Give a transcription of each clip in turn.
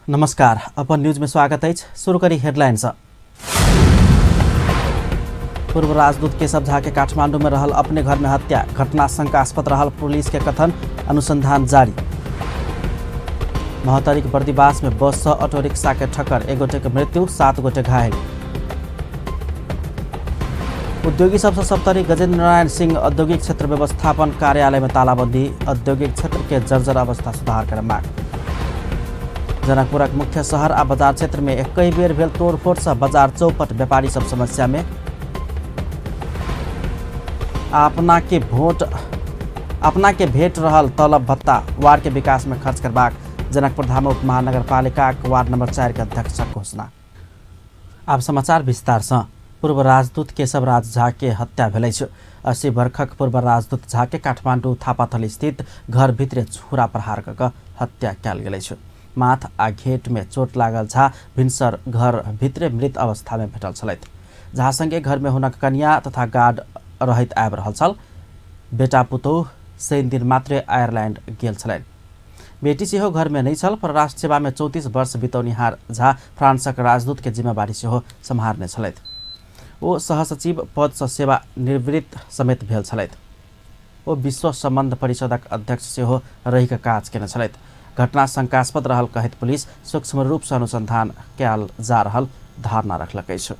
नमस्कार, अपन न्यूज में स्वागत है। शुरू करी हेडलाइन से। पूर्व राजदूत केशव झा के काठमांडू में रहल अपने घर में हत्या, घटना शंकास्पद रहल पुलिस के कथन, अनुसंधान जारी। महोत्तरीक बर्दिवास में बस से ऑटो रिक्शा के ठक्कर, एक गोटे के मृत्यु, 7 गोटे घायल। उद्योगी सबसे सप्तरी गजेन्द्र नारायण सिंह औद्योगिक क्षेत्र व्यवस्थापन कार्यालय में तालाबंदी, औद्योगिक क्षेत्र के जर्जर अवस्था सुधार कर मांग। जनकपुरक मुख्य शहर आ बाजार क्षेत्र में एक बेर भेल तोड़फोड़ से बाजार चौपट, व्यापारी सब समस्या में। अपना के भेट रहल तलब भत्ता वार्ड के विकास में खर्च करबाक जनकपुर धाम उप महानगरपालिका वार्ड नंबर 4 के अध्यक्ष घोषणा। आब समाचार विस्तार से। पूर्व राजदूत केशव राज झा के हत्या भेल अछि। 80 वर्षक पूर्व राजदूत झा के काठमांडू थापाथली स्थित घर भित्रे छुरा प्रहार क हत्या कयल गेल अछि। माथ आ घेट में चोट लागल झा भिनसर घर भित्रे मृत अवस्था में भेटल छलथि। झा संगे घर में हुनक कनिया तथा गार्ड रहैत आबि रहल छल। बेटा पुतोह शनि दिन मात्रे आयरलैंड गेल छलनि। बेटी सेहो घर में नहीं छल। परराष्ट्र सेवा में 34 वर्ष बितौनिहार झा फ्रांसक राजदूत के जिम्मेवारी सेहो सम्हारने छलथि। ओ सहसचिव पद से सेवा निवृत्त समेत भेल छलथि। ओ विश्व सम्बन्ध परिषदक अध्यक्ष सेहो रहि कऽ काज केने छलथि। घटना शंकास्पद रहल कहैत पुलिस सूक्ष्म रूप से अनुसंधान कयल जा रहल धारणा रखलक अछि।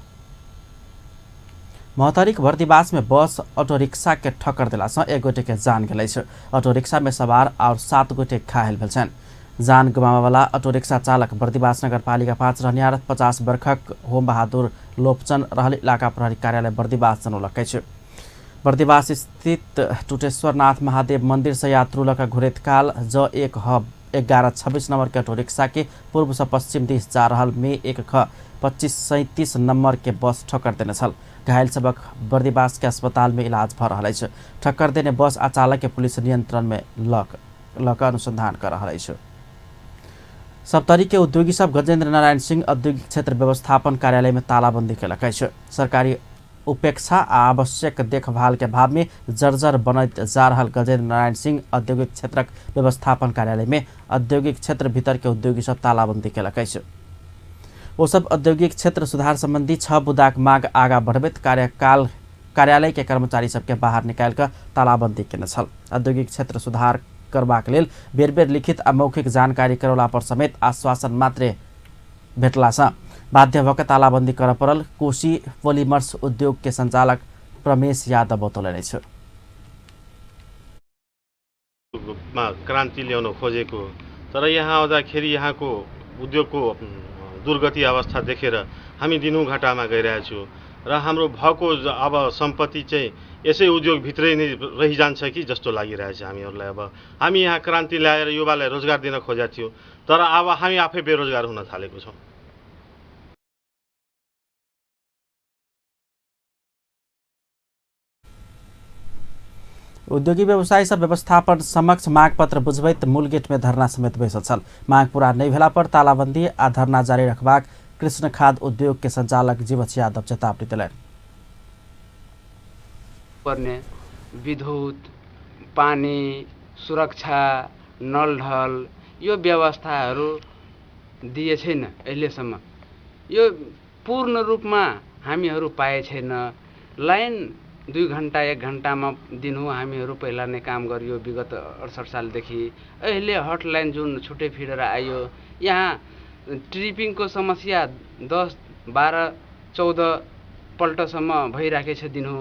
महोत्तरीक बर्दिवास में बस ऑटो रिक्शा के ठक्कर देला से एक गोटे के जान गेल अछि। ऑटो रिक्शा में सवार और 7 गोटे घायल भेल छनि। जान गमाबयवला ऑटो रिक्शा चालक बर्दिवास नगरपालिका 5 रहनिहार 50 वर्षक होम बहादुर लोपचन रहल इलाका प्रहरी कार्यालय बर्दिवास जनौलक अछि। बर्दिवास स्थित टुटेश्वरनाथ महादेव मंदिर से यात्रु लऽ कऽ घुरैत काल ज 1 ह 1126 नंबर के ऑटो रिक्शा के पूर्व से पश्चिम दिश जा रहल मे 1 ख 2537 नंबर के बस ठक्कर देने छल। घायल सबक बर्दिवास के अस्पताल में इलाज भ रहल अछि। ठक्कर देने बस आ चालक के पुलिस नियंत्रण में लऽ कऽ अनुसंधान कर रहल अछि। सप्तरी के उद्योगी सब गजेन्द्र नारायण सिंह औद्योगिक क्षेत्र व्यवस्थापन कार्यालय में तालाबंदी केलक अछि। सरकारी उपेक्षा आ आवश्यक देखभाल के अभाव में जर्जर बनैत जा रहल गजेन्द्र नारायण सिंह औद्योगिक क्षेत्रक व्यवस्थापन कार्यालय में औद्योगिक क्षेत्र भीतर के उद्योगी सब तालाबंदी केलक अछि। ओ सब औद्योगिक क्षेत्र सुधार संबंधी 6 बुदाक माग आगा बढ़बैत कार्यालय के कर्मचारी सबके बाहर निकालि कऽ तालाबंदी केने छल। औद्योगिक क्षेत्र सुधार करबाक लेल बेर बेर लिखित आ मौखिक जानकारी करौला पर समेत आश्वासन मात्रे भेटलासँ बाध्य भऽ कऽ तालाबंदी करऽ पड़ल कोशी पॉलीमर्स उद्योग के संचालक प्रमेश यादव बतौलनि अछि। क्रान्ति ल्याउन खोजेको, तर यहाँ आउँदाखेरि यहाँको उद्योगको दुर्गति अवस्था देखेर हामी दिनहुँ घाटामा गइरहेको छौँ र हाम्रो भएको अब सम्पत्ति चाहिँ यसै उद्योगभित्रै नै रहिजान्छ कि जस्तो लागिरहेछ हामीहरूलाई। अब हामी यहाँ क्रान्ति ल्याएर युवालाई रोजगार दिन खोजेका थियौँ, तर अब हामी आफै बेरोजगार हुन थालेको छौँ। उद्योगी व्यवसायी सब व्यवस्थापन समक्ष माग पत्र बुझबैत मूल गेट में धरना समेत बैसल छल। माग पूरा नहीं भेला पर तालाबंदी आ धरना जारी रखबाक कृष्ण खाद उद्योग के संचालक जीवछ यादव चेतावनी देलनि। पर्ने विद्युत, पानी, सुरक्षा, नल ढल यो व्यवस्थाहरू दिए छैन अहिलेसम्म। यो पूर्ण रूपमा हामीहरू पाए छैन। लाइन 2 घन्टा 1 घन्टामा दिनु हामीहरू पहिला नै काम गरियो विगत 68 सालदेखि। अहिले हटलाइन जुन छुट्टै फिडेर आयो, यहाँ ट्रिपिङको समस्या 10, 12, 14 पल्टसम्म भइराखेको छ दिनु।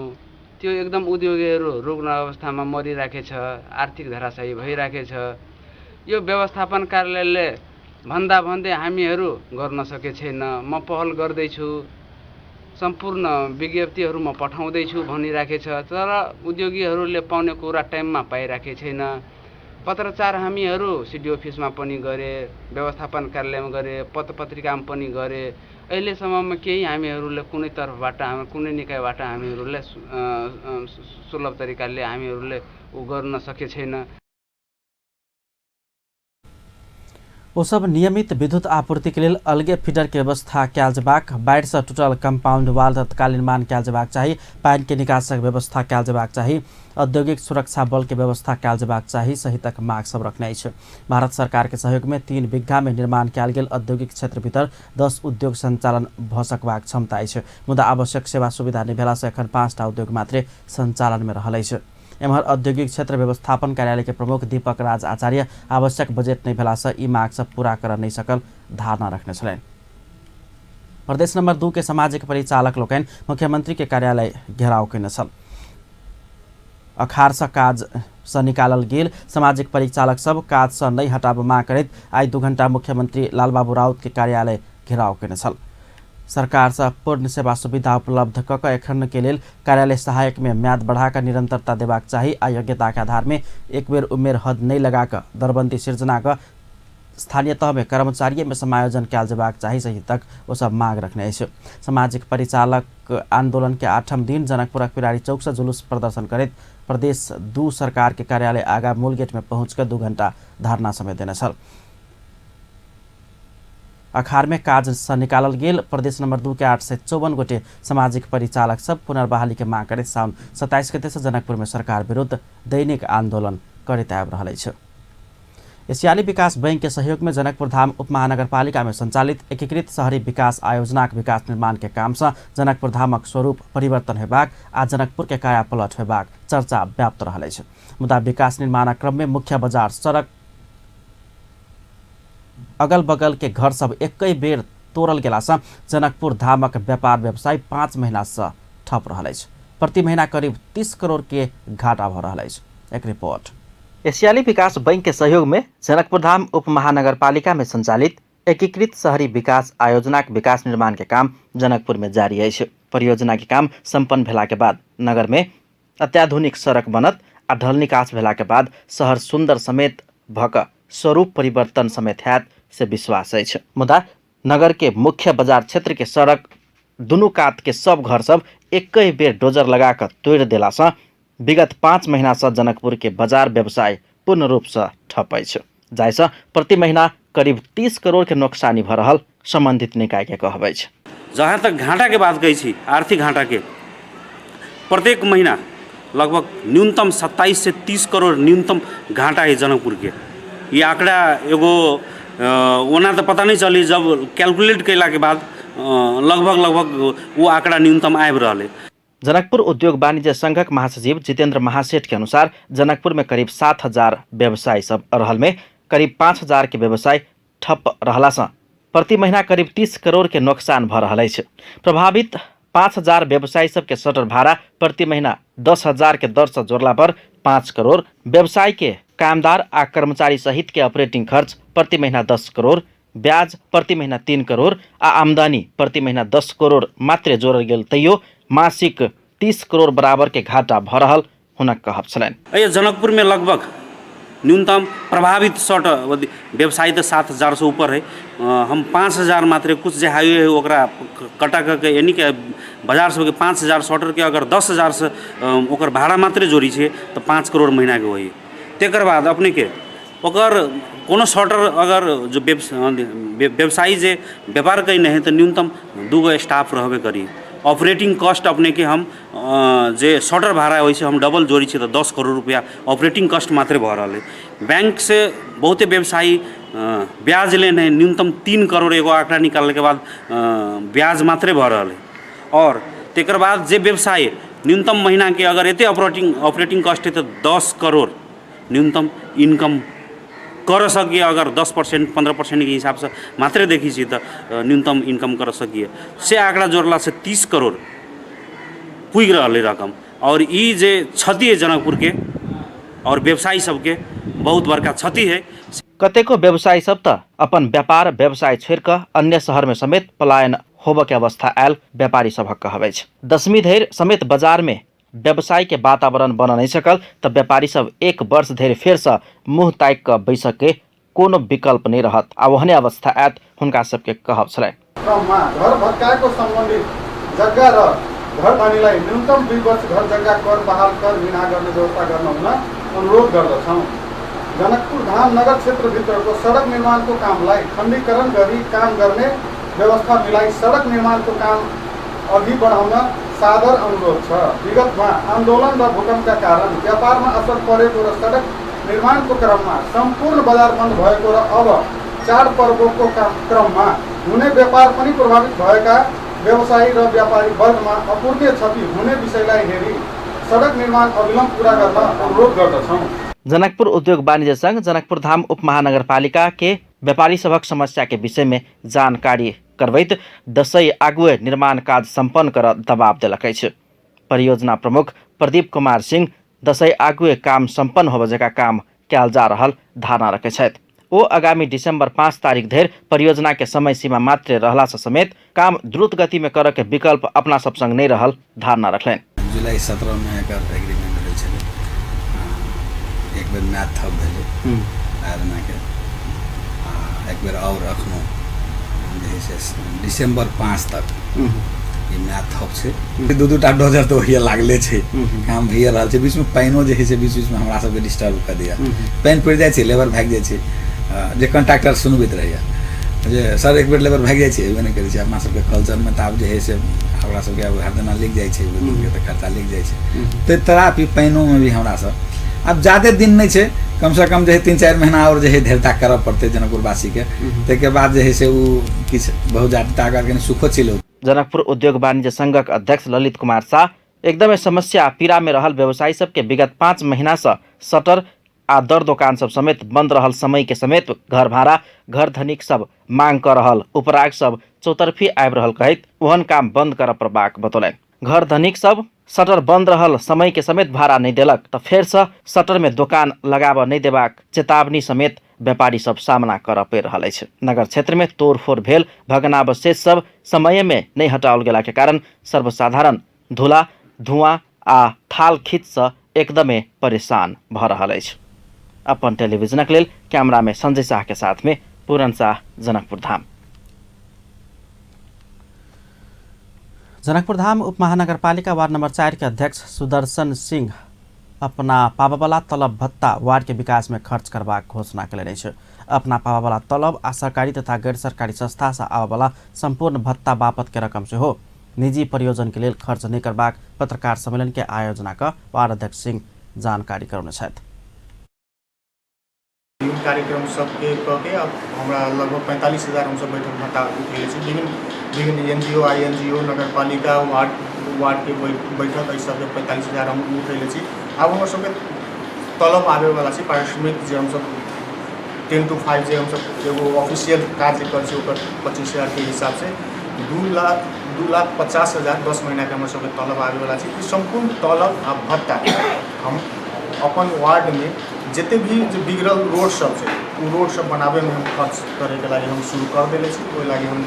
त्यो एकदम उद्योगीहरू रुग्ण अवस्थामा मरिराखेको छ, आर्थिक धराशायी भइराखेको छ। यो व्यवस्थापन कार्यालयले भन्दा भन्दै हामीहरू गर्न सके छैन। म पहल गर्दैछु, सम्पूर्ण विज्ञप्तिहरू म पठाउँदैछु भनिराखेको छ, तर उद्योगीहरूले पाउने कुरा टाइममा पाइराखेको छैन। पत्रचार हामीहरू सिडिओ अफिसमा पनि गरे, व्यवस्थापन कार्यालयमा गरे, पत्रपत्रिकामा पनि गरे। अहिलेसम्ममा केही हामीहरूले कुनै तर्फबाट, कुनै निकायबाट हामीहरूले सुलभ तरिकाले हामीहरूले उ गर्न सके छैन। ओ सब नियमित विद्युत आपूर्ति के लेल अलगे फीडर के व्यवस्था कयल जेबाक, बाढ़ि से टूटल कंपाउंड वाल तत्काल निर्माण कयल जेबाक चाही, पानि के निकासक व्यवस्था कयल जेबाक चाही, औद्योगिक सुरक्षा बल के व्यवस्था कयल जेबाक चाही सहितक माग सब रखने अछि। भारत सरकार के सहयोग में 3 बीघा में निर्माण कयल गेल औद्योगिक क्षेत्र भीतर 10 उद्योग संचालन भ सकबाक क्षमता अछि, मुदा आवश्यक सेवा सुविधा नहि भेला से एखन 5टा उद्योग मात्रे संचालन में रहल अछि। एम्हर औद्योगिक क्षेत्र व्यवस्थापन कार्यालय के प्रमुख दीपक राज आचार्य आवश्यक बजेट नहि भेला से ई माग सब पूरा कर नहि सकल धारणा रखने छलनि। प्रदेश नंबर 2 के सामाजिक परिचालक लोकनि मुख्यमंत्री के कार्यालय घेराव कयने छल। अखाड़ से काज से निकालल गेल सामाजिक परिचालक सब काज से नहि हटाब माग करैत आइ 2 घंटा मुख्यमंत्री लालबाबू राउत के कार्यालय घेराव कयने छल। सरकार से पूर्ण सेवा सुविधा उपलब्ध क एखन के लेल कार्यालय सहायक में म्याद बढ़ाकर निरंतरता देबाक चाही आ योग्यता के आधार में एक बेर उमेर हद नहीं लगाकर दरबंदी सिर्जना क स्थानीय तह में कर्मचारी में समायोजन कयल जेबाक चाही सहितक ओ सब माग रखने अछि। सामाजिक परिचालक आंदोलन के 8म दिन जनकपुरक पिरारी चौक से जुलूस प्रदर्शन करैत प्रदेश 2 सरकार के कार्यालय आगा मूल गेट में पहुँच कर 2 घंटा धरना समय देने छल। अखाड़ में काज से निकालल गेल प्रदेश नंबर 2 के 854 गोटे सामाजिक परिचालक सब पुनर्बहाली के मांग करैत साउन 27 गते से जनकपुर में सरकार विरुद्ध दैनिक आंदोलन करैत आबि रहल अछि। एशियाली विकास बैंक के सहयोग में जनकपुर धाम उपमहानगरपालिका में संचालित एकीकृत शहरी विकास आयोजनाक विकास निर्माण के काम से जनकपुर धामक स्वरूप परिवर्तन हेबाक आ जनकपुर के कायापलट हेबाक चर्चा व्याप्त रहल अछि। मुदा विकास निर्माणक क्रम में मुख्य बाजार सड़क अगल बगल के घर सब एकै बेर तोड़ल गेला से जनकपुर धामक व्यापार व्यवसाय 5 महीना से ठप रहल अछि। प्रति महीना करीब 30 करोड़ के घाटा भ रहल अछि। एक रिपोर्ट। एशियाली विकास बैंक के सहयोग में जनकपुर धाम उप महानगरपालिका में संचालित एकीकृत शहरी विकास आयोजनाक विकास निर्माण के काम जनकपुर में जारी अछि। परियोजना के काम सम्पन्न भेला के बाद नगर में अत्याधुनिक सड़क बनत आ ढल निकास भेला के बाद शहर सुंदर समेत भक स्वरूप परिवर्तन समेत हैत से विश्वास अछि। मुदा नगर के मुख्य बाजार क्षेत्र के सड़क दुनू कात के सब घर सब एकै बेर डोजर लगा कऽ तोड़ि देला सँ विगत 5 महीना से जनकपुर के बाजार व्यवसाय पूर्ण रूप से ठप अछि, जाहिसँ प्रति महीना करीब 30 करोड़ के नोकसानी भऽ रहल संबंधित निकाय के कहब अछि। जहाँ तक घाटा के बात कहै छी, आर्थिक घाटा के प्रत्येक महीना लगभग न्यूनतम 27 से 30 करोड़ न्यूनतम घाटा है जनकपुर के। ये आंकड़ा एगो ओना तो पता नहीं चली, जब कैलकुलेट कैला के बाद लगभग लगभग वो आंकड़ा न्यूनतम आबि रहल है। जनकपुर उद्योग वाणिज्य संघक महासचिव जितेंद्र महासेठ के अनुसार जनकपुर में करीब 7000 व्यवसायी सब रहल में करीब 5000 के व्यवसाय ठप रहला सँ प्रति महीना करीब 30 करोड़ के नोकसान भ रहल अछि। प्रभावित 5000 व्यवसायी सबके शटर भाड़ा प्रति महीना 10,000 के दर से जोड़ला पर 5 करोड़, व्यवसाय के कामदार आ कर्मचारी सहित के ऑपरेटिंग खर्च प्रति महीना 10 करोड़, ब्याज प्रति महीना 3 करोड़ आ आमदनी प्रति महीना 10 करोड़ मात्रे जोड़ल गेल तैयो मासिक 30 करोड़ बराबर के घाटा भ रहल हुनक कहब छलनि। एहि जनकपुर में लगभग न्यूनतम प्रभावित शर्ट व्यवसायी तो 7000 से ऊपर है, हम 5000 मात्र कुछ जे हाईवे है ओकरा कटा करके यानी कि बाजार सबके 5000 शटर के अगर 10,000 से ओकर भाड़ा मात्रे जोड़ी छे तो 5 करोड़ महीना के होई। तेकर बाद अपने के ओकर कोनो शटर अगर जो व्यवसायी जे व्यापार कयने है तो न्यूनतम 2 गो स्टाफ रहबे करी। ऑपरेटिंग कॉस्ट अपने के हम जे शटर भाड़ा होइ छै हम डबल जोड़ी छियै तऽ 10 करोड़ रुपया ऑपरेटिंग कॉस्ट मात्रे भऽ रहल है। बैंक से बहुते व्यवसायी ब्याज लेने है, न्यूनतम 3 करोड़ एगो आंकड़ा निकालने के बाद ब्याज मात्रे भऽ रहल है। और तेकर बाद जे व्यवसायी न्यूनतम महीना के अगर एते ऑपरेटिंग कॉस्ट है तऽ 10 करोड़ न्यूनतम इनकम कर सकिए, अगर 10% 15% के हिसाब से मात्रे देखी छी तऽ न्यूनतम इनकम कर सकिए, से आंकड़ा जोड़ला से 30 करोड़ पुगि रहल है रकम। और ई जे क्षति है जनकपुर के और व्यवसायी सबके बहुत बड़का क्षति है। कतेको व्यवसायी सब तऽ अपन व्यापार व्यवसाय छोड़ि कऽ अन्य शहर में समेत पलायन होबऽ के अवस्था आयल व्यापारी सबहक कहब अछि। दशमी धरि समेत बाजार में व्यवसाय के वातावरण बन नहीं सकल तऽ व्यापारी सब 1 वर्ष धरि फेर से मुँह ताकि कऽ बैसक के कोनो विकल्प नहीं रहत आ ओहने अवस्था आयत हुनका सबके कहब छलनि। क्रममा घर भत्काएको सम्बन्धित जग्गा र घर धनीलाई न्यूनतम 2 वर्ष घर जग्गा कर बहाल कर विना गर्ने व्यवस्था गर्न हुन अनुरोध गर्दछौँ। जनकपुर धाम नगर क्षेत्रभित्रको सडक निर्माणको कामलाई खण्डीकरण गरी काम गर्ने व्यवस्था मिलाई सडक निर्माणको काम अघि बढाउन सादर अनुरोध छ। विगतमा आन्दोलन र भूकम्पका कारण व्यापारमा असर परेको र सडक निर्माणको क्रममा सम्पूर्ण बजार बन्द भएको र अब चाडपर्वको क्रममा हुने व्यापार पनि प्रभावित भएका व्यवसायी र व्यापारी वर्गमा अपूर्णीय क्षति हुने विषयलाई हेरी सडक निर्माण अविलम्ब पूरा गर्न अनुरोध गर्दछौँ। जनकपुर उद्योग वाणिज्य संघ जनकपुर धाम उपमहानगरपालिका के व्यापारी सभक समस्या के विषय में जानकारी करबैत दसैँ आगुए निर्माण काज सम्पन्न कर दबाव देलक अछि। परियोजना प्रमुख प्रदीप कुमार सिंह दसैँ आगुए काम सम्पन्न होबय जकाँ काम कयल जा रहल धारणा रखै छथि। ओ आगामी दिसंबर 5 तारीख धरि परियोजना के समय सीमा मात्र रहला से समेत काम द्रुत गति में करऽ के विकल्प अपना सब संग नहि रहल धारणा रखलनि। जुलाई 17 में एकर एग्रीमेंट भेल छलै। एक बेर मैथ थप भेलै आदमाके, आ एक बेर आओर एखनो जे है से दिसंबर 5 तक ई मैथ थप छै। 2-2 टा डोजर तऽ ओहिए लागले छै, काम भइए रहल छै। बीचमे पानिओ जे है से बीच बीचमे हमरा सबके डिस्टर्ब कऽ दैए। पानि पड़ि जाइ छै, लेबर भागि जाइ छै। जे कॉन्ट्रैक्टर सुनबैत रहैए जे सर एक बेर लेबर भागि जाइ छै, एबे नहि करै छै। अपना सबके कल्चरमे तऽ आब जे है से हमरा सबके आब हरदना लागि जाइ छै, ओहि दिनके तऽ खर्चा लागि जाइ छै। तऽ तरापि पानिओमे भी हमरा सब आब ज्यादे दिन नहि छै, कमसँ कम जे है 3-4 महीना आओर जे है धैर्यता करऽ पड़तै जनकपुरवासीके। ताहिके बाद जे है से ओ किछु बहुत ज्यादा ताकत कनि सुखो चलि औतै। जनकपुर उद्योग वाणिज्य संघक अध्यक्ष ललित कुमार शाह एकदमै समस्या आ पीड़ा में रहल व्यवसायी सबके विगत 5 महीना से शटर आ दर दोकान सब समेत बंद रहल समय के समेत घर भाड़ा घर धनिक सब मांग कर रहल उपराग सब चौतरफी आबि रहल कहैत ओहन काम बंद करऽ पड़बाक बतौलनि। घर धनिक सब शटर बंद रहल समय के समेत भाड़ा नहि देलक तऽ फेर से शटर में दोकान लगाबऽ नहि देबाक चेतावनी समेत व्यापारी सब सामना करऽ पड़ि रहल अछि। नगर क्षेत्र में तोड़फोड़ भेल भग्नावशेष सब समय में नहि हटाओल गेला के कारण सर्वसाधारण धूला धुआं आ थाल खींच से एकदमे परेशान भऽ रहल अछि। अपन टेलीविजनक लेल कैमरा में संजय शाह के साथ में पूरन शाह, जनकपुर धाम। जनकपुर धाम उपमहानगरपालिका वार्ड नंबर 4 के अध्यक्ष सुदर्शन सिंह अपना पाबऽवला तलब भत्ता वार्ड के विकास में खर्च करबाक घोषणा कयलनि अछि। अपना पाबऽवला तलब आ सरकारी तथा गैर सरकारी संस्था से आबऽवला सम्पूर्ण भत्ता बापत के रकम सेहो निजी परियोजन के लेल खर्च नहि करबाक पत्रकार सम्मेलन के आयोजना क वार्ड अध्यक्ष सिंह जानकारी करौने छथि। विभिन्न कार्यक्रम सबके कऽ के अब हमरा लगभग 45,000 हमसब बैठक भत्ता उठेले छी। विभिन्न विभिन्न एनजीओ, आईएनजीओ, नगरपालिका, वार्डके बैठक एहि सबके 45,000 हम उठेले छी। आब हमर सबके तलब आबैवला छै, पारिश्रमिक जे हमसब 10 to 5 जे हमसब एगो ऑफिशियल कार्य करै छी ओकर 25,000के हिसाबसँ 2 लाख, 2,50,000 10 महीनाके हमर सबके तलब आबैवला छै। ई सम्पूर्ण तलब आ भत्ता हम अपन वार्डमे जते भी जे बिगड़ल रोड सब छै ओ रोड सब बनाबैमे हम खर्च करैके लागि हम शुरू कर देले छी। ओहि लागि हम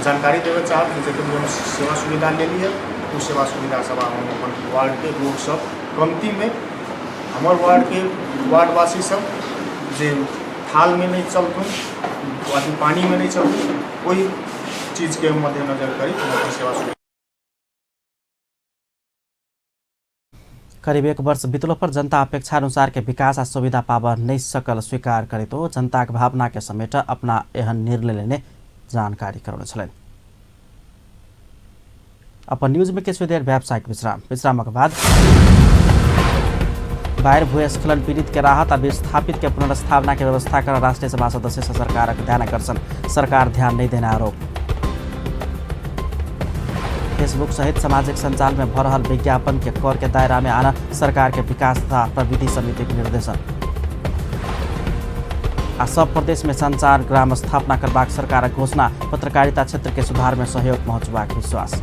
जानकारी देबे चाहब कि जते भी हम सेवा सुविधा लेली है ओ सेवा सुविधा सब आब हम अपन वार्डके रोड सब कमतीमे हमर वार्डके वार्डवासी सब जे थालमे नहि चलथुन, अथी पानिमे नहि चलथुन, ओहि चीजके मद्देनजर करी हम अपन सेवा सुविधा। करीब 1 वर्ष बीतलो पर जनता अपेक्षा अनुसार के विकास आ सुविधा पाबऽ नहि सकल स्वीकार करैत ओ जनताक भावना के समेट अपना एहन निर्णय लेने जानकारी करौने छलनि। अपन न्यूज में किछु देर व्यावसायिक विश्राम, विश्रामक बाद बाढ़ि भूस्खलन पीड़ित के राहत आ विस्थापित के पुनर्स्थापना के व्यवस्था कर राष्ट्रीय सभा सदस्य से सरकारक ध्यान आकर्षण, सरकार ध्यान नहीं देने आरोप। फेसबुक सहित सामाजिक संजाल में भऽ रहल विज्ञापन के कर के दायरा में आना सरकार के विकास तथा प्रविधि समिति के निर्देशन। आ सब प्रदेश में संचार ग्राम स्थापना करबाक सरकारक घोषणा, पत्रकारिता क्षेत्र के सुधार में सहयोग पहुंचबाक विश्वास।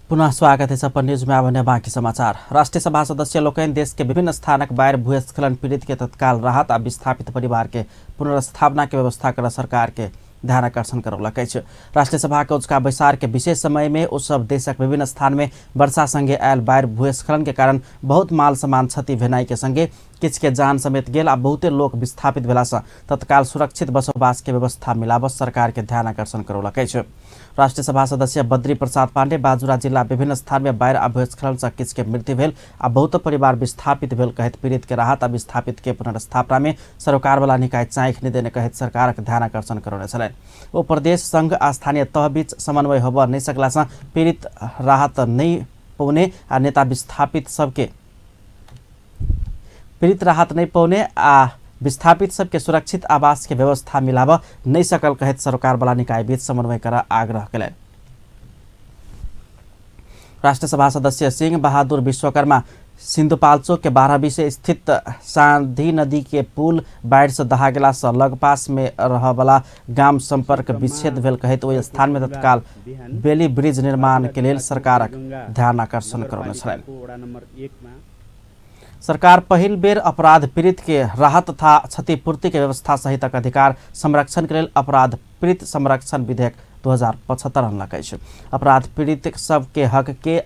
पुनः स्वागत है अपन न्यूज में। आब बाकी समाचार। राष्ट्रीय सभा सदस्य लोकनि देश के विभिन्न स्थानक बाढ़ि भूस्खलन पीड़ित के तत्काल राहत आ विस्थापित परिवार के पुनर्स्थापना के व्यवस्था कर सरकार के ध्यान आकर्षण करौलक अछि। राष्ट्रीय सभा के उचका बैसार के विशेष समय में ओ सब देशक विभिन्न स्थान में वर्षा संगे आयल बाढ़ि भूस्खलन के कारण बहुत माल सामान क्षति भेनाइ के संगे किछु के जान समेत गेल आ बहुते लोक विस्थापित भेला सँ तत्काल सुरक्षित बसोबास के व्यवस्था मिलाबऽ सरकार के ध्यान आकर्षण करौलक अछि। राष्ट्रिय सभा सदस्य बद्री प्रसाद पाण्डे बाजुरा जिल्ला विभिन्न स्थान में बाढ़ि आ भूस्खलन से किछ के मृत्यु भेल आ बहुत परिवार विस्थापित भेल कहैत पीड़ित के राहत आ विस्थापित के पुनर्स्थापना में सरोकारवाला निकाय चाँखि नहि देने कहैत सरकारक ध्यान आकर्षण करौने छलनि। ओ प्रदेश संघ आ स्थानीय तह बीच समन्वय होबऽ नहि सकला सँ पीड़ित राहत नहि पौने आ नेता विस्थापित सबके पीड़ित राहत नहि पौने आ विस्थापित सबके सुरक्षित आवास के व्यवस्था मिलाब नहि सकल कहैत सरकारवाला निकाय बीच समन्वय कर आग्रह कयलनि। राष्ट्रिय सभा सदस्य सिंह बहादुर विश्वकर्मा सिन्धुपाल्चोक के 12 विषय स्थित साँधी नदी के पुल बाढ़ि से दहा गेला से लगपास में रहबला गाम संपर्क विच्छेद भेल कहैत ओहि स्थान में तत्काल बेली ब्रिज निर्माण के लेल सरकारक ध्यान आकर्षण करौने छलनि। सरकार पहिल बेर अपराध पीड़ित के राहत तथा क्षतिपूर्ति के व्यवस्था सहितक अधिकार संरक्षण के लेल अपराध पीड़ित संरक्षण विधेयक 2075 अनलक अछि। अपराध पीड़ित सबके हक के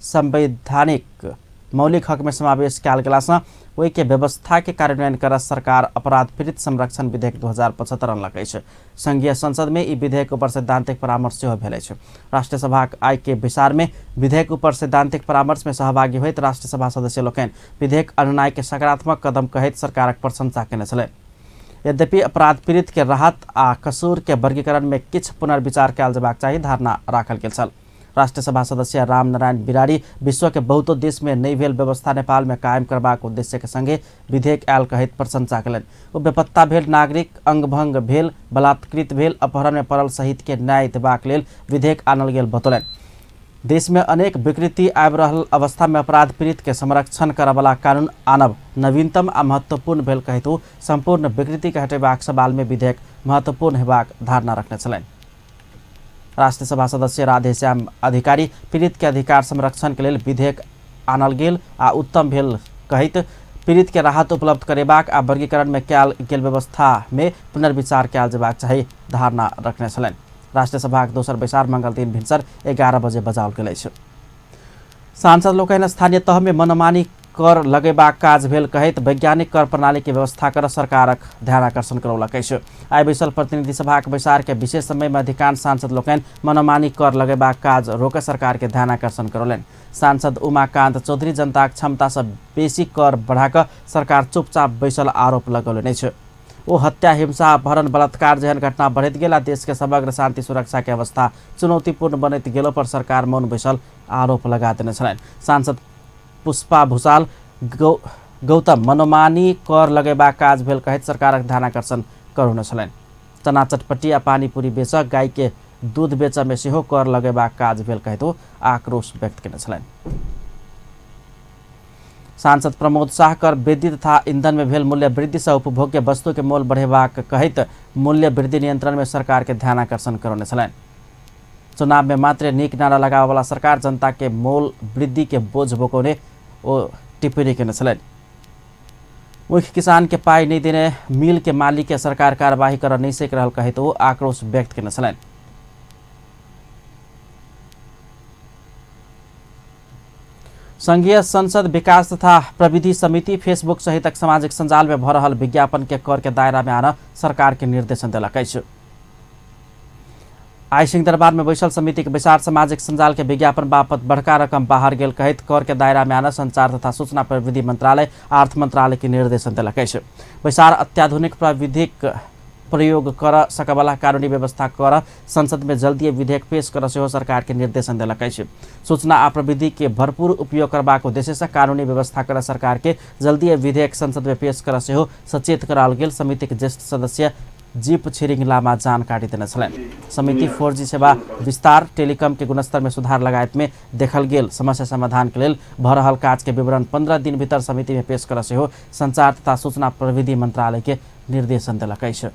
संवैधानिक मौलिक हक में समावेश कयल गेला सँ ओहि के व्यवस्था के कार्यान्वयन कर सरकार अपराध पीड़ित संरक्षण विधेयक 2075 अनलक अछि। संघीय संसद में ई विधेयक ऊपर सैद्धांतिक परामर्श सेहो भेल अछि। राष्ट्रिय सभाक आइ के बैसार में विधेयक ऊपर सैद्धांतिक परामर्श में सहभागी होइत राष्ट्रिय सभा सदस्य लोकनि विधेयक अनुनाय के सकारात्मक कदम कहैत सरकारक प्रशंसा केने छलनि। यद्यपि अपराध पीड़ित के राहत आ कसूर के वर्गीकरण में किछु पुनर्विचार कयल जेबाक चाही धारणा राखल गेल छल। राष्ट्रिय सभा सदस्य रामनारायण बिरारी विश्व के बहुतो देश में नहि भेल व्यवस्था नेपाल में कायम करबाक उद्देश्य के संगे विधेयक आयल कहैत प्रशंसा कयलनि। ओ बेपत्ता भेल नागरिक, अंगभंग भेल, बलात्कृत भेल, अपहरण में पड़ल सहित के न्याय देबाक लेल विधेयक आनल गेल बतौलनि। देश में अनेक विकृति आबि रहल अवस्था में अपराध पीड़ित के संरक्षण करऽवला कानून आनब नवीनतम आ महत्वपूर्ण भेल कहैत ओ सम्पूर्ण विकृति के हटेबाक सवाल में विधेयक महत्वपूर्ण हेबाक धारणा रखने छलनि। राष्ट्रिय सभा सदस्य राधेश्याम अधिकारी पीड़ित के अधिकार संरक्षण के लेल विधेयक आनल गेल आ उत्तम भेल कहैत पीड़ित के राहत उपलब्ध करेबाक आ वर्गीकरण में कयल गेल व्यवस्था में पुनर्विचार कयल जेबाक चाही धारणा रखने छलनि। राष्ट्रिय सभाक दोसर बैसार मंगल दिन भिनसर 11 बजे बजाओल गेल अछि। सांसद लोकनि स्थानीय तह में मनमानी कर लगेबाक काज भेल कहैत वैज्ञानिक कर प्रणाली के व्यवस्था कर सरकारक ध्यान आकर्षण करौलक अछि। आइ बैसल प्रतिनिधि सभाक बैसार के विशेष समय में अधिकांश सांसद लोकनि मनमानी कर लगेबाक काज रोक सरकार के ध्यान आकर्षण करौलनि। सांसद उमाकांत चौधरी जनताक क्षमता से बेसी कर बढ़ाकऽ सरकार चुपचाप बैसल आरोप लगौलनि अछि। ओ हत्या, हिंसा, अपहरण, बलात्कार जेहन घटना बढ़ैत गेल आ देश के समग्र शांति सुरक्षा के अवस्था चुनौतीपूर्ण बनैत गेलो पर सरकार मौन बैसल आरोप लगा देने छलनि। सांसद पुष्पा भूषाल गौतम मनोमानी कर लगेबाक काज भेल कहैत सरकारक ध्यान आकर्षण करौने छलनि। चना चटपटी आ पानीपुरी बेचऽ, गाय के दूध बेचऽ में सेहो कर लगेबाक काज भेल कहैत ओ आक्रोश व्यक्त केने छलनि। सांसद प्रमोद शाह कर वृद्धि तथा ईंधन में भेल मूल्य वृद्धि से उपभोग्य वस्तु के मोल बढ़ेबाक कहैत मूल्य वृद्धि नियंत्रण में सरकार के ध्यान आकर्षण करौने छलनि। चुनाव में मात्र नीक नारा लगाबऽवला सरकार जनता के मोल वृद्धि के बोझ बोकौने ओ टिप्पणी केने छलनि। मुख्य किसान के पाई नहीं देने मिल के मालिक के सरकार कार्यवाही कर नहीं सक रहल कहैत ओ आक्रोश व्यक्त केने छलनि। संघीय संसद विकास तथा प्रविधि समिति फेसबुक सहितक सामाजिक सञ्जाल में भऽ रहल विज्ञापन के कर के दायरा में आन सरकार के निर्देशन देलक अछि। आइ सिंहदरबार में बैसल समिति के बैसार सामाजिक सञ्जाल के विज्ञापन बापत बड़का रकम बाहर गेल कहैत कर के दायरा में आन संचार तथा सूचना प्रविधि मंत्रालय अर्थ मंत्रालय के निर्देशन देलक अछि। बैसार अत्याधुनिक प्रविधिक प्रयोग कर सकबला कानूनी व्यवस्था कर संसद में जल्दी विधेयक पेश कर सेहो सरकार के निर्देशन देलक अछि। सूचना आ प्रविधि के भरपूर उपयोग करबाक उद्देश्य से कानूनी व्यवस्था कर सरकार के जल्दी विधेयक संसद में पेश कर सेहो सचेत कराओल गेल समिति के ज्येष्ठ सदस्य जीप छिरिङ लामा जानकारी देने छलनि। समिति 4G सेवा विस्तार, टेलीकॉम के गुणस्तर में सुधार लगायत में देखल गेल समस्या समाधान के लेल भऽ रहल काज के विवरण 15 दिन भीतर समिति में पेश कर सेहो संचार तथा सूचना प्रविधि मंत्रालय के निर्देशन देलक अछि।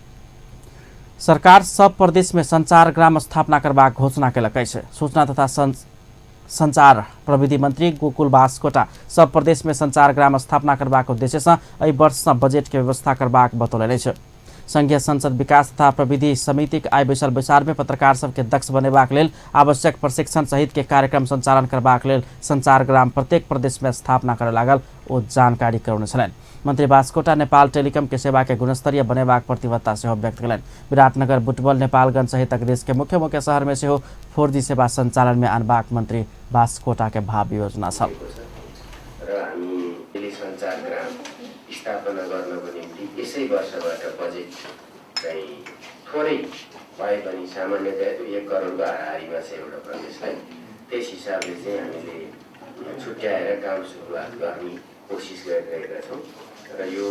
सरकार सब प्रदेश में संचार ग्राम स्थापना करबाक घोषणा केलक अछि। सूचना तथा संचार प्रविधि मंत्री गोकुल बास्कोटा सब प्रदेश में संचार ग्राम स्थापना करबाक उद्देश्य से एहि वर्ष से बजट के व्यवस्था करबाक बतौलनि अछि। संघीय संसद विकास तथा प्रविधि समितिक आइ बैसल बैसार में पत्रकार सबके दक्ष बनेबाक लेल आवश्यक प्रशिक्षण सहित के कार्यक्रम संचालन करबाक लेल संचार ग्राम प्रत्येक प्रदेश में स्थापना करय लागल ओ जानकारी करौने छलनि। मंत्री बास्कोटा नेपाल टेलिकम के सेवा के गुणस्तरीय बनेबाक प्रतिबद्धता सेहो व्यक्त कयलनि। विराटनगर, बुटवल, नेपालगंज सहितक देश के मुख्य मुख्य शहर में सेहो 4G सेवा संचालन में आनबाक मंत्री बास्कोटा के भावी योजना छल। र हामी टेलिसञ्चार ग्राम स्थापना गर्नको निम्ति यसै वर्षबाट बजेट चाहिँ थोरै भए पनि सामान्यतया त्यो 1 करोडको हाराहारीमा छ एउटा प्रदेशलाई, त्यस हिसाबले चाहिँ हामीले छुट्याएर काम सुरुवात गर्ने कोसिस गरिरहेका छौँ। र यो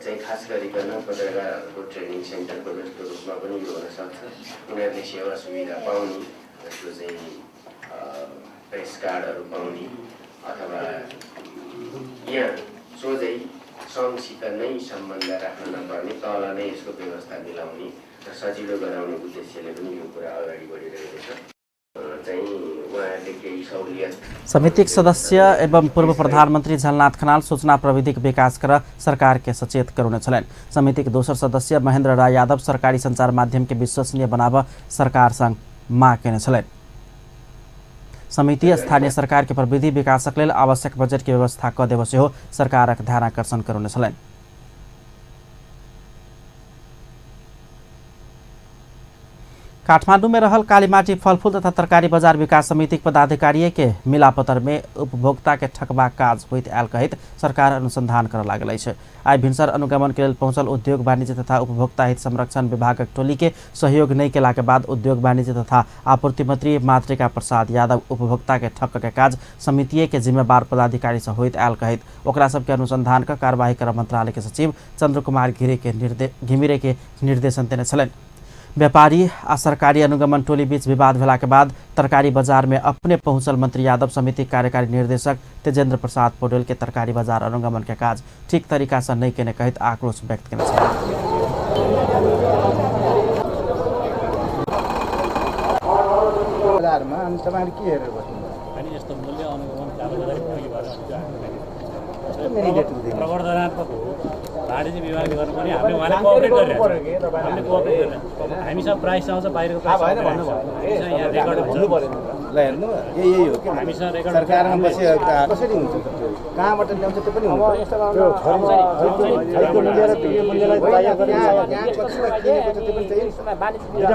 चाहिँ खास गरिकन पत्रकारहरूको ट्रेनिङ सेन्टरको जस्तो रूपमा पनि यो हुनसक्छ। उनीहरूले सेवा सुविधा पाउने, जस्तो चाहिँ प्रेस कार्डहरू पाउने अथवा यहाँ सोझै सङ्घसित नै सम्बन्ध राख्न नपर्ने, तल नै यसको व्यवस्था मिलाउने र सजिलो गराउने उद्देश्यले पनि यो कुरा अगाडि बढिरहेको छ। चाहिँ उहाँहरूले केही सहुलियत। समितिक सदस्य एवं पूर्व प्रधानमंत्री झलनाथ खनाल सूचना प्रविधिक विकास कर सरकार के सचेत करौने छलनि। समितिक दोसर सदस्य महेंद्र राय यादव सरकारी संचार माध्यम के विश्वसनीय बनाब सरकार संग माग केने छलनि। समिति स्थानीय सरकार के प्रविधि विकासक लेल आवश्यक बजट के व्यवस्था क देब सेहो सरकारक ध्यानाकर्षण करौने छलनि। काठमाडौँ में रहल कालीमाटी फलफूल तथा तरकारी बजार विकास समितिक पदाधिकारी के मिलापत्र में उपभोक्ता के ठकबाक काज होइत आयल कहैत सरकार अनुसंधान कर लागल अछि। आइ भिनसर अनुगमन के लेल पहुंचल उद्योग वाणिज्य तथा उपभोक्ता हित संरक्षण विभागक टोली के सहयोग नहि केला के बाद उद्योग वाणिज्य तथा आपूर्ति मंत्री मातृका प्रसाद यादव उपभोक्ता के ठक के काज समितिये के जिम्मेवार पदाधिकारी से होइत आयल कहैत ओकरा सबके अनुसंधान क कार्यवाही कर मंत्रालय के सचिव चंद्र कुमार घिमिरे के निर्देशन देने छलनि। व्यापारी आ सरकारी अनुगमन टोली बीच विवाद भेला के बाद तरकारी बाजार में अपने पहुंचल मंत्री यादव समिति कार्यकारी निर्देशक तेजेंद्र प्रसाद पौडेल के तरकारी बाजार अनुगमन के काज ठीक तरीका से नहीं केने कहैत आक्रोश व्यक्त केने छल। बजारमा अनि तपाईँहरू के हेरेर बस्नु अनि यस्तो मूल्य अनुगमन प्रवर्धनात्मक हो। वाणिज्य विभागले गर्नुपर्ने, हामीले उहाँले कोअपरेट गरिरहेको छौँ, हामीले कोअपरेट गरिरहेको छौँ। हामीसँग प्राइस आउँछ, बाहिरको प्राइस हामीसँग यहाँ रेकर्ड हुन्छ। ल हेर्नु, यही हो कि हामीसँग रेकर्ड सरकारमा बसेर कसरी हुन्छ, कहाँबाट ल्याउँछ त्यो पनि हुन्छ।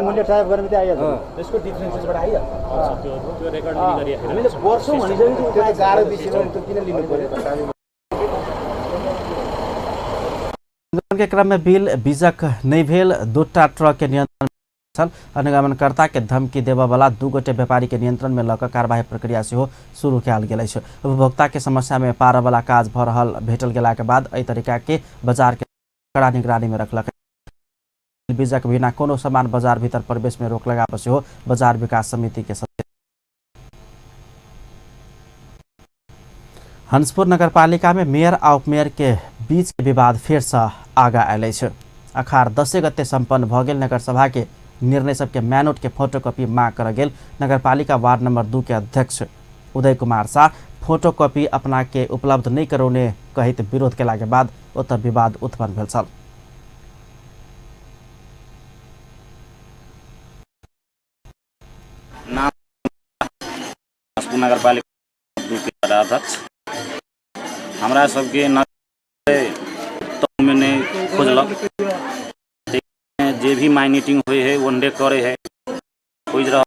मूल्य टाइप गर्ने बित्तिकै आइहाल्छ, त्यसको डिफ्रेन्सेसबाट आइहाल्छ। त्यो रेकर्ड लिने गरिरहेको हामीले वर्षौँ भनिसक्यो, त्यो त गाह्रो विषय हो, त्यो किन लिनु पर्यो। के क्रम में बिल बीजक नहि भेल दूटा ट्रक के नियंत्रण छल। अनुगमनकर्ता के धमकी देबय वाला 2 गोटे व्यापारी के नियंत्रण में लऽ कऽ कार्यवाही प्रक्रिया सेहो शुरू कयल गेल अछि। उपभोक्ता के समस्या में पारऽ वाला काज भऽ रहल भेटल गेला के बाद एहि तरीका के बाजार के कड़ा निगरानी में रखलक। बीजक बिना कोनो सामान बाजार भीतर प्रवेश में रोक लगाबऽ सेहो बाजार विकास समिति के सदस्य। हंसपुर नगरपालिका में मेयर आ उपमेयर के बीच के विवाद फेर से आगा आयल अछि। अखार 10 गते सम्पन्न भऽ गेल नगरसभा के निर्णय सबके मैनोट के फोटोकॉपी मांग कर गेल नगरपालिका वार्ड नंबर 2 के अध्यक्ष उदय कुमार शाह फोटोकॉपी अपना के उपलब्ध नहीं करौने कहैत विरोध केला के बाद ओतऽ विवाद उत्पन्न भेल छल। हंसपुर नगरपालिका 2 के अध्यक्ष हमरा सबके में नहीं खोजलक, जे भी माइनिटिंग हुई है वनडे करे है, खोज रहा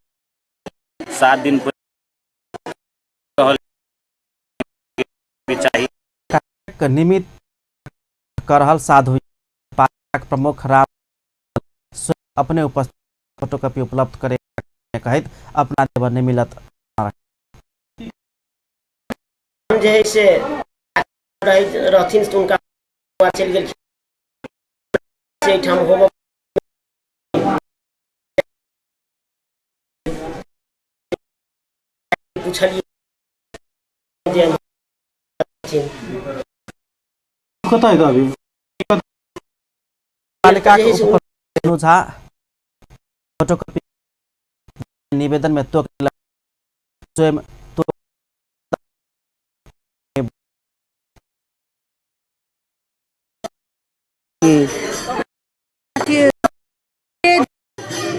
7 दिन चाहिए। निमित्त कर रहल साधु पार्क प्रमुख राम अपने उपस्थित फोटोकॉपी उपलब्ध करे कहैत अपना देव नहीं मिलत। जे है से रहथिन तो उनका चलि गेलखिन एहिठाम होबऽ पुछलियै जे कतऽ है अभी पालिका के उप झा फोटोकॉपी निवेदन में तोक स्वयं तो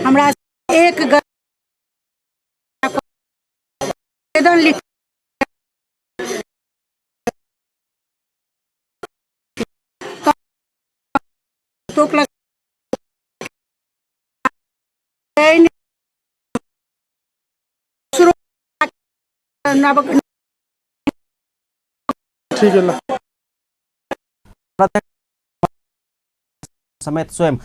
हमरा एक आवेदन लिख तोकलक ठीक है। समेत स्वयं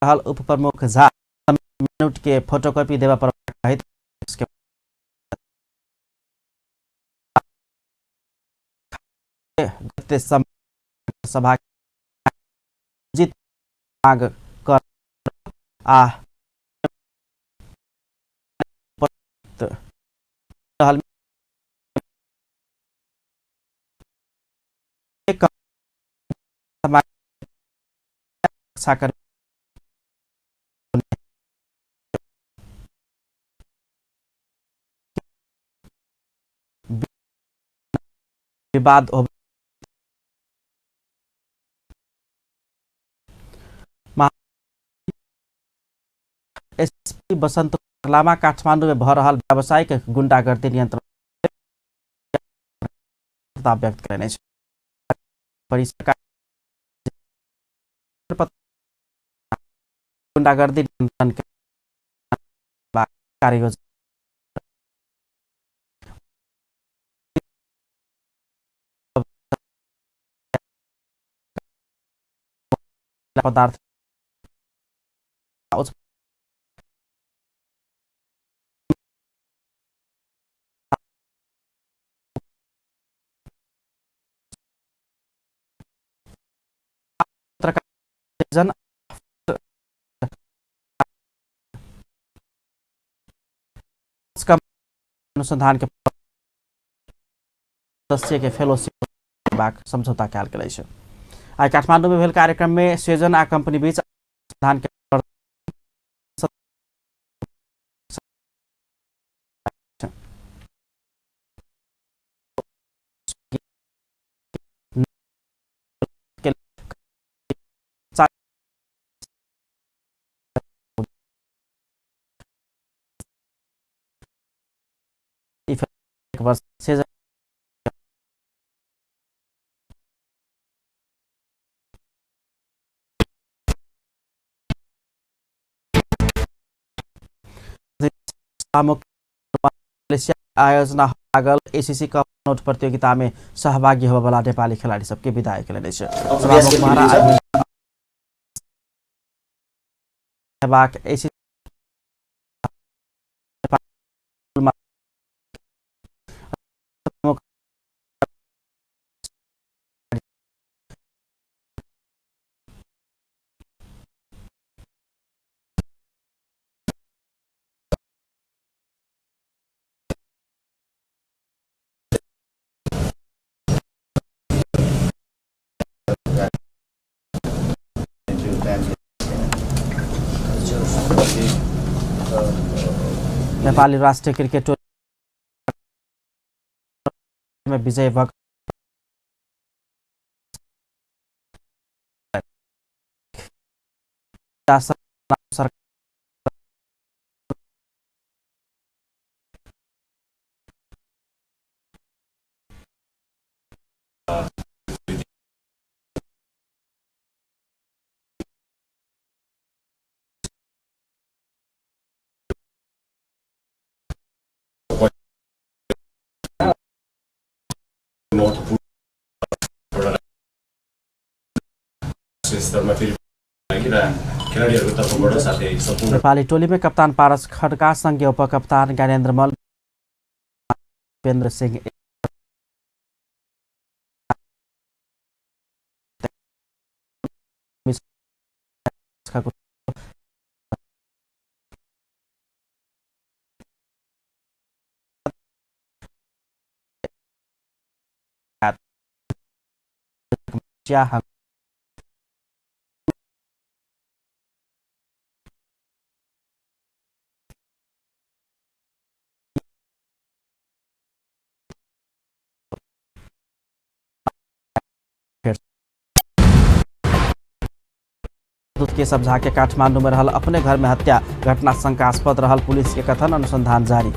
रहल उप प्रमुख झा मिनट के फोटोकॉपी देवा पर कहित गते सभा जित माग कर आ रहल कर विवाद हो एसपी बसंत लामा काठमांडू में भ रहल व्यावसायिक गुंडागर्दी नियंत्रण व्यक्त कयने परिसर गुंडागर्दी नियंत्रण कार्ययोजना पदार्थ जन अनुसंधान के सदस्य के फेलोशिप समझौता कयल गेल अछि। आइ काठमांडू में भेल कार्यक्रम में सृजन आ कंपनी बीच अनुसंधान के वर्ष से आयोजना लागल एसीसी कप नोट प्रतियोगिता में सहभागी होबयवला नेपाली खेलाड़ी सबके विदाई कयलनि अछि। नेपाली राष्ट्रिय क्रिकेट टोली में विजय भक्त नेपाली टोली में कप्तान पारस खड्का संगे उपकप्तान ज्ञानेन्द्र मल्ल, उपेन्द्र सिंह के सब झा के काठमांडू में रहल अपने घर में हत्या घटना शंकास्पद रहल पुलिस के कथन, अनुसंधान जारी।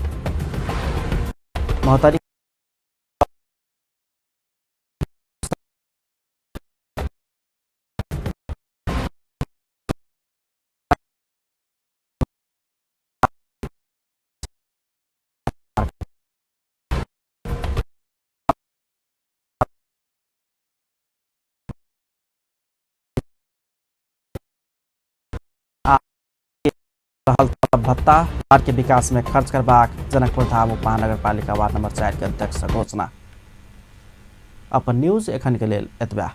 महोत्तरी रहल तलब भत्ता वार्ड के विकास में खर्च करबाक जनकपुरधाम उपमहानगरपालिका वार्ड नंबर 4 के अध्यक्ष घोषणा। अपन न्यूज एखन के लेल एतबा।